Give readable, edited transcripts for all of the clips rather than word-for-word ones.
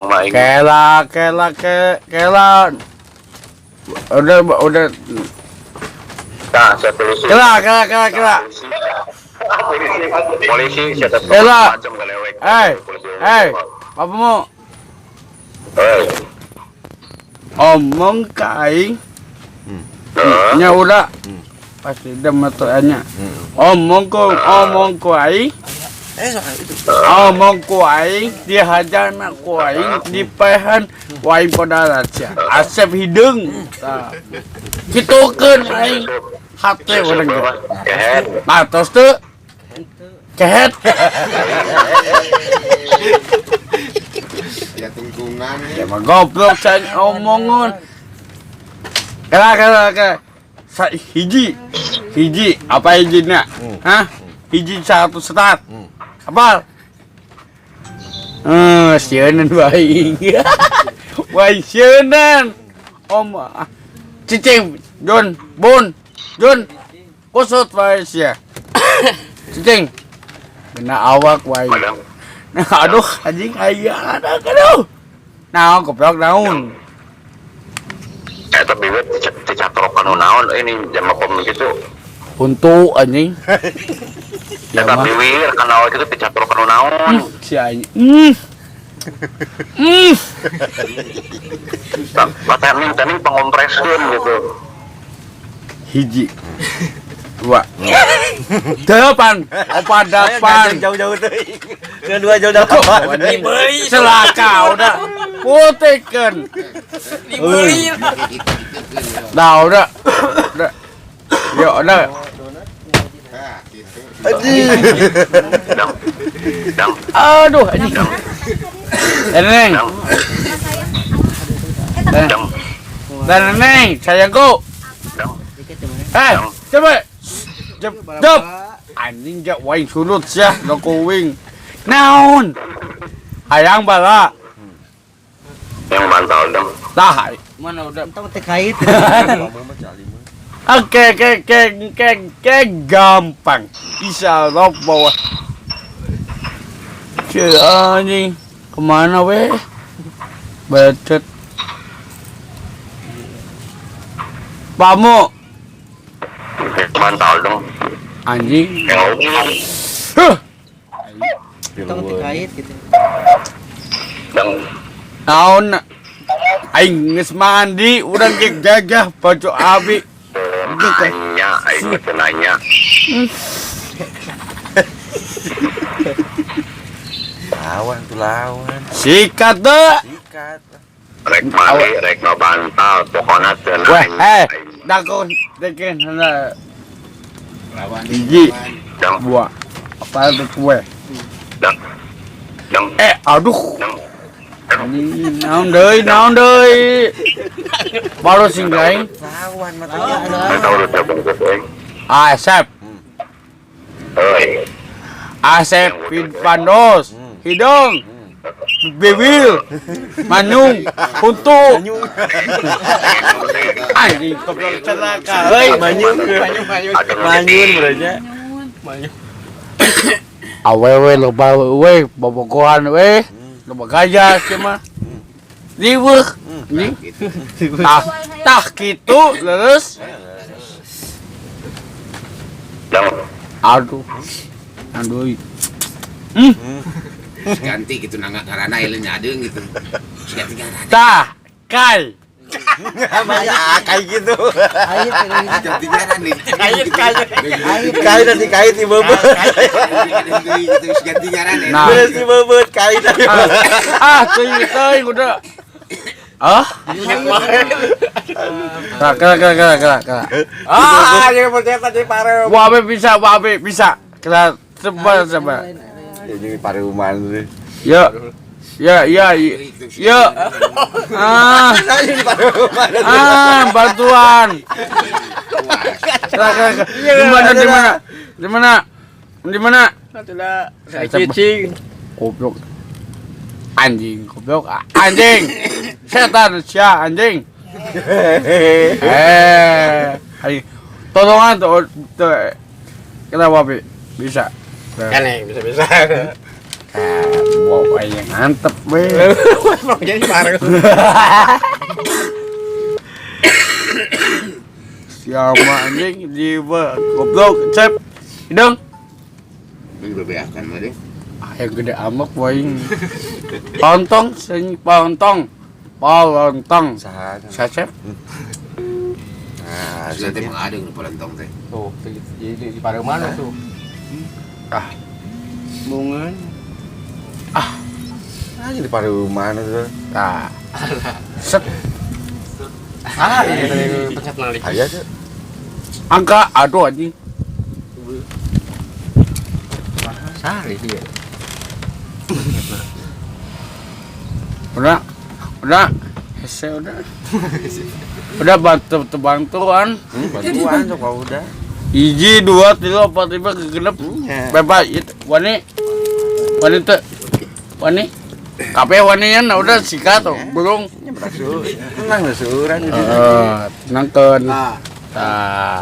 Mah aing. Kela, kela, ke, kela. Udah, udah. Nah, saya polisi. Kela, kela, kela, kela. Polisi, polisi, saya Kela. macam galewek. Eh, Polisi. eh, papamu Eh, omong ke aing. Heeh. Nya udah. Pasti dah matuannya. Omong ku aing. Eh, soal itu. Omong ku aing dihajarna ku aing, dipaehan ku aing podarat sia. Asep hideung. Tah. Kitukeun aing hate urang ge. Kehed. Nah, tos teu? Kehet. Ya tungtungan. Ya mah goblok saya omongan. Kela, kela, kela. Sa hiji. Hiji, apa hijinya? Hah? Hiji satu start. Apa? Eh, sieunan baing. Wah, sieunan. Om ah. Cicing, Jun, Bun, Jun. Kusut wae sia. Cicing. Kena awak wae. Madang. Nah, aduh, anjing aya anak aduh. Naon goblok naon? Eta bibit dicatrok anu naon ini jam kom gitu. Untuk anjing. Ya Eta mah. biwir kana awak itu dicatrok anu naon. Si anjing. Hmm. Hmm. Tening tening pengompreskeun gitu. Hiji. Dua. Delapan. Opat delapan. Jauh-jauh tuh. Dengan dua jauh delapan. Dibeli. Celaka udah. Putihkan. Dibeli. Nah, udah. Udah. Yuk, udah. Nah, gitu. Dang. Dang. Aduh, anjing. Neneng. Dang. Neneng. Dang. Neneng, sayangku. Dang. Eh, coba. Jep, jep. Anjing jak waing sulut sia, loko wing. Naon? Hayang bala. Yang bantal dang. Tah, mana udah. Entah teh kait. Oke, gampang. Insya Allah bawah. Cie, anjing. Kemana weh? Bacot. Pamu. Bantal dong. Anjing. Yang Huh. Entah teh kait gitu. dang. Naon? Aing geus mandi, urang ge gagah baju abi. Nanya, aing teu nanya. Lawan tuh lawan. Sikat teu. Sikat. Rek mandi, rek bantal, pokoknya teu Weh, nanya. eh, dako dekeun heula. Lawan. Hiji. Lawan. Dang, Dua. Apa itu kue? dang. Dang, Eh, aduh. dang. Anjing, naon deui, naon deui. Baru sing aing. Lawan matanya. Nggak tahu udah bungkus aing. Asep, Oi, Asep Pandos, hidung, bibir, manyung, huntu. Anjing, goblok celaka. Heuy, Manyun. Aduh, Manyun berarti. Awewe loba we bobogohan we, loba gajah sih mah. Riweuh. Anjing. Tah, tah kitu leres. Dang. Aduh. Aduh. Ganti gitu nangga ngarana elin adeung gitu. Ganti ngaran. Tah, kai. Banyak kayak gitu. Kait gitu. Ganti ngaran nih. Kait, kait. Kait. Kait nanti kait di bebet. Gitu ganti ngaran. Nah. Beres di bebet kait nanti. Ah, ah teuing teuing udah. Ah? Kela, kela, kela, kela, kela, kela. Ah, jangan percaya tadi pare. Wabe bisa, wabe bisa. Kela, coba, coba. Ini paruman sih. Ya, ya, ya, ya. Ah, Ini paruman. ah, bantuan. Kela, kela, kela. Di mana, di mana? Di mana? Di mana? Tidak, saya cicing. Goblok. Anjing, goblok. Anjing. Setan sia anjing. Eh, ayo. Tolongan tuh, tuh. Kenapa, Bi? Bisa. Kan bisa-bisa. Bawa yang mantep we. Jadi parah. Siapa anjing jiwa goblok cep. Hidung. Ini bebeakan mah deh. Yang gede amak waing. Pontong sing pontong. Polontong. Saha. Sacep. Nah, Sudah teh mengadeng nu polentong teh. Tuh, jadi di pareuman tuh. Ah, Bungan. Ah, jadi pareuman tuh. Tah. Set. Ah, ini tadi pencet nalik. Aya tuh. Angka aduh anjing. Sari dia. Udah. Udah. Hese udah. Udah bantu bantuan. Bantuan sok udah. 1, 2, 3, 4, 5 kegenep. Bebas itu wani. Wani teu. Wani. Kabeh wanian udah sikat tuh, burung. Tenang lah seuran. Heeh, tenangkeun. Tah.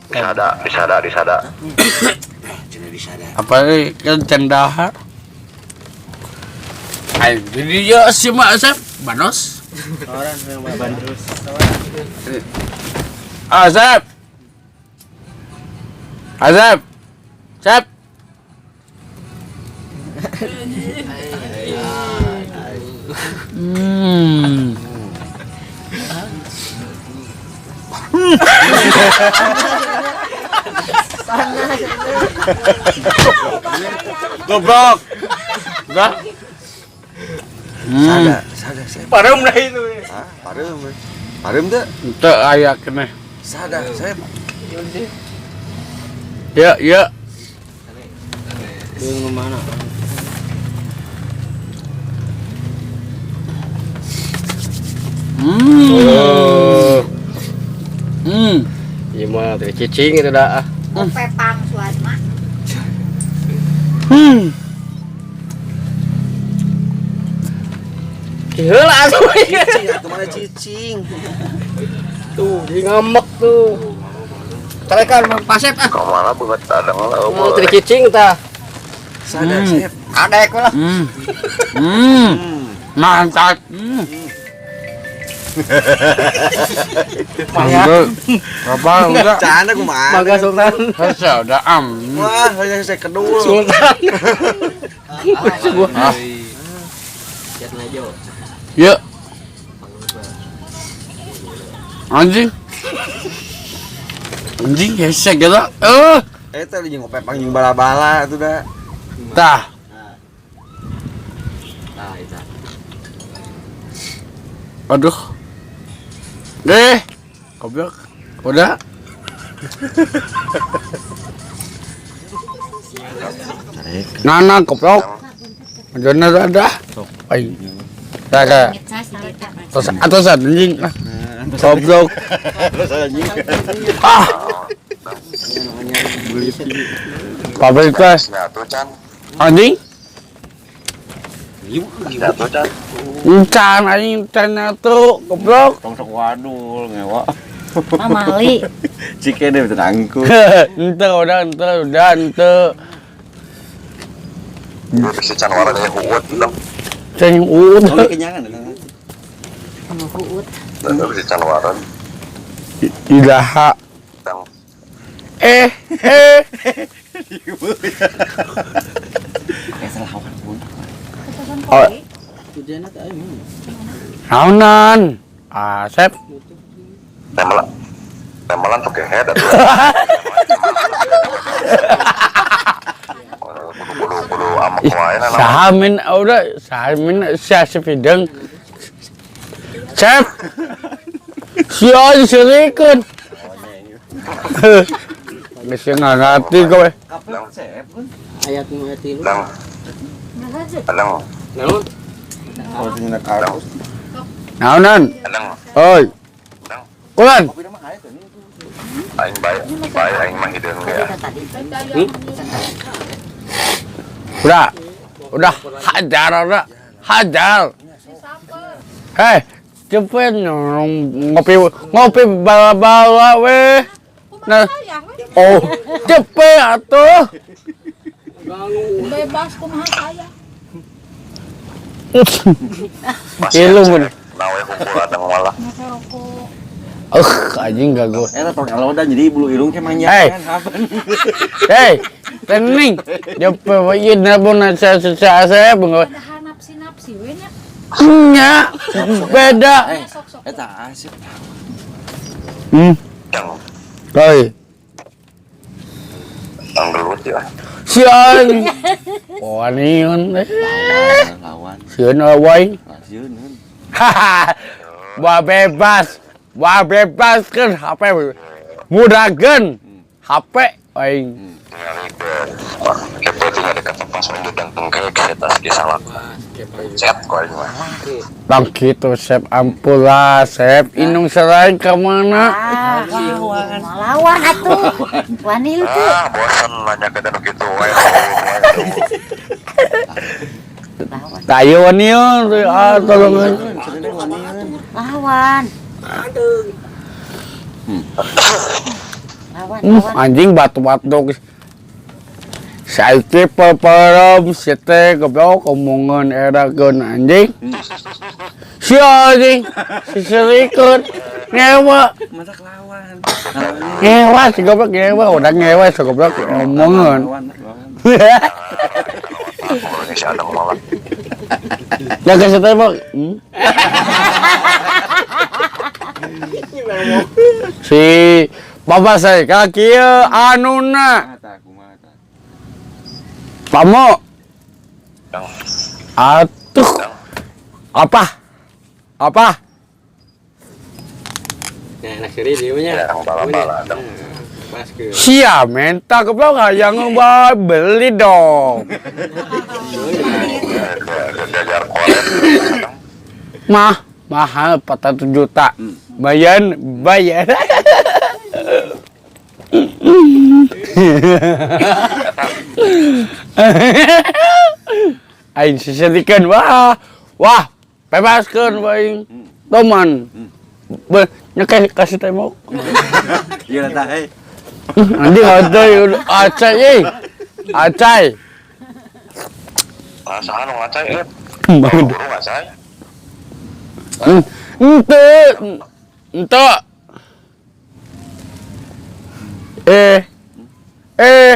Disada, disada, disada. Cenah disada. Apa nih kan cendaha. Ayo, jadi ya si Mak Asep, banos. Orang yang bandrus. Asep. Asep. Sep. Goblok. Udah. Sada, sada, sada. Pareum dah itu. Ah, pareum. Pareum teu? Teu aya keneh. Sada, saya. Ya, ya. Lu mana? Iya mah teh cicing itu dah. Pepang suasma. Heula atuh. Cicing atuh mana cicing. Tuh, jadi ngambek tuh. Tarekan Mang Pasep ah. Kemana banget adeng lah. Mau teh cicing tah. Sada, Sep. Adek lah. Mantap. Mangga. Apa udah? Cana kumaha? Mangga Sultan. Hese udah am. Wah, saya saya kedul. Sultan. Ah, Cat najo. yuk. Anjing. Anjing hese gitu. Eta jeung ngopepang jeung bala-bala atuh da. Tah. Tah eta. Aduh. Deh. Goblok. Udah. Nana goblok. Jona ada. Ai. Dah dah. Terus atas anjing lah. Goblok. Ah. Pabrik teh. Anjing. Jatuh, Chan. Encan anjing encan tuh goblok. Tong sok wadul ngewa. Mamali. Cike deh tenangku. Ente udah ente udah ente. Bisa Chan warna kayak huut dong. Ceng uut. Oh, kenyangan. Sama huut. Bisa Chan waran. Ilaha. Eh eh. Oh. Naunan. Asep. Tempelan. Tempelan pakai head atuh. Bulu-bulu amak wae na. Sahamin udah sahamin si pideng. Cep. Sia diserikeun. Geus nggak ngerti kowe. Ayat nu ayat tilu. Aleng. Naon? Naonan. Oi. Kulan. Aing bae, bae aing mah hideung ge. Udah. Udah hajar udah. Hajar. Hei, cepet ngopi ngopi bala-bala weh. Nah, Oh, cepe atuh. Bebas kumaha saya. Ilu mun. Nawe kumpul ada malah. Make rokok. Anjing gago. Eta tong alodan jadi bulu irung ke manjang Hey. kan hapen. Hei, tening. Jepe ieu nelpon saya saya saya Ada nafsi-nafsi we nya. Nya, beda. Sok-sok. Eta asep. Yang Hei, yang gelut ya. sian. Waniun. Lawan. Sieun wae. Sieun. Hahaha. Wah bebas. Wah bebas kan HP. Mudahkeun HP aing. Tinggal wah, kepo tinggal dekat tempat soalnya dan tengke kereta di salah. Set kok ini mah. Bang gitu Sep ampula Sep inung serain ke mana? Ah, lawan. Lawan atuh. Wani itu. Ah, bosan nanya ke dan gitu wae. Lawan. Tayo waniun ah tolong. Lawan. Lawan, lawan. Anjing batu-batu. Saiki peperem sete goblok omongan erakeun anjing. Sia anjing siserikeun ngewa. Masak lawan. Ngewa si goblok ngewa udah ngewa si goblok omongan. Lawan, lawan. Indonesia ada malah. Ya ke sete bok. Si bapak saya kaki anuna. Mata kumaha tah. Pamo. Yang Atuh. Apa? Apa? Nah, enak seri dia nya. yang bala-bala dong. Pas ke. Sia minta goblok hayang beli dong. Jajar kolet. Mah, mahal 400 juta. Bayan, bayar. Aing sisirikeun wah. Wah, bebaskeun aing. Toman. Be, nyekeh kasih tembok. Iya tah hei. Anjing ada acai euy. Acai. Ah, saha nu ngacai eh. Bangun. Guru ngacai. Ente. Ente. Eh. Eh.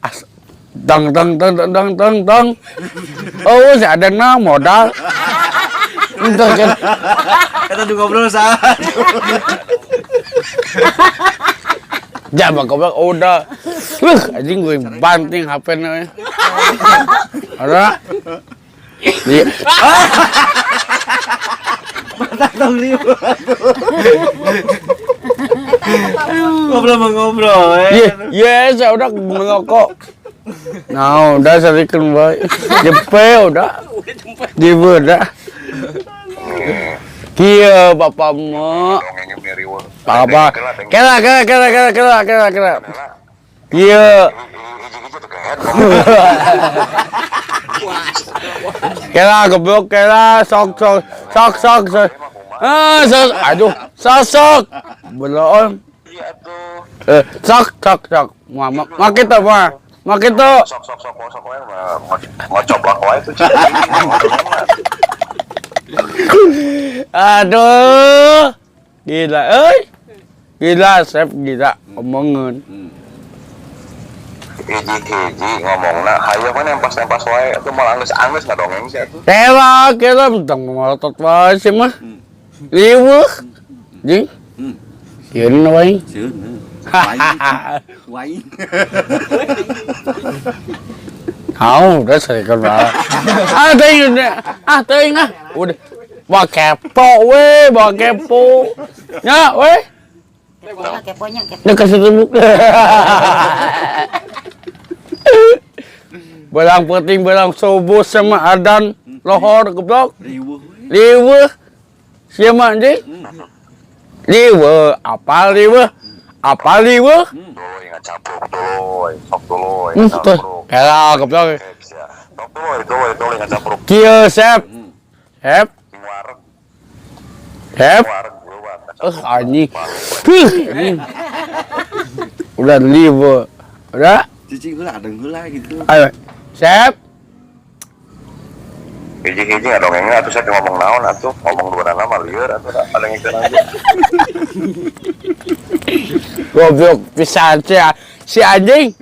As dang dang dang dang dang dang dang. Oh, si ada na modal. Ente kan. Eta juga ngobrol saha. Jangan goblok udah. Anjing gue banting HP-nya. Ada. Iya. Mata tong riuh. Ngobrol mah ngobrol. Iya, iya, saya udah ngerokok. Nah, udah serikan baik. Jepe udah. Jibe udah. Kia bapak mu. Dongengnya meri riweuh. Apa? Kela kela kela kela kela kela kela. Kia. Hiji-hiji tuh kehed. Kela goblok kela sok sok sok sok sok. Ah, sok aduh, sok sok. Belum. Iya tuh. Sok sok sok. Ma ma kita ma. Ma kita. Sok sok sok sok wae mau coblak wae tuh. Aduh. Gila euy. Gila, Sep gila omongan. Hiji-hiji ngomongna hayu mah nempas-nempas wae atuh moal anggeus-anggeus ngadongeng sih atuh. Kela, kela tentang melotot wae sih mah. Liweuh. Jing. Sieun wae. Sieun. Wain. Hau, udah serikan banget. Ah, teuing udah. Ah, teuing ah. Udah. Wah kepo we, wah kepo. Ya, we. Keponya, keponya, kepo. Udah kasih tembuk. Belang penting belang subuh sama adan lohor goblok. Riweuh. Liweuh. Sia mah anjing. Liweuh, apa liweuh? Apa liweuh? Tuluy ngacapruk tuluy, sok tuluy. Tuh. Kela goblok. Sok tuluy, tuluy, tuluy ngacapruk. Kieu sep. Sep, Sing wareg, sep. wareg leuwat. Anjing. Huh, anjing. Udah live. Udah. Cicing heula adeng heula gitu. Ayo. Sep. Hiji-hiji ngadongengna atuh, saya ngomong naon atuh, ngomong dua nama lieur atuh da ada ngikeun aja. Goblok pisan si anjing.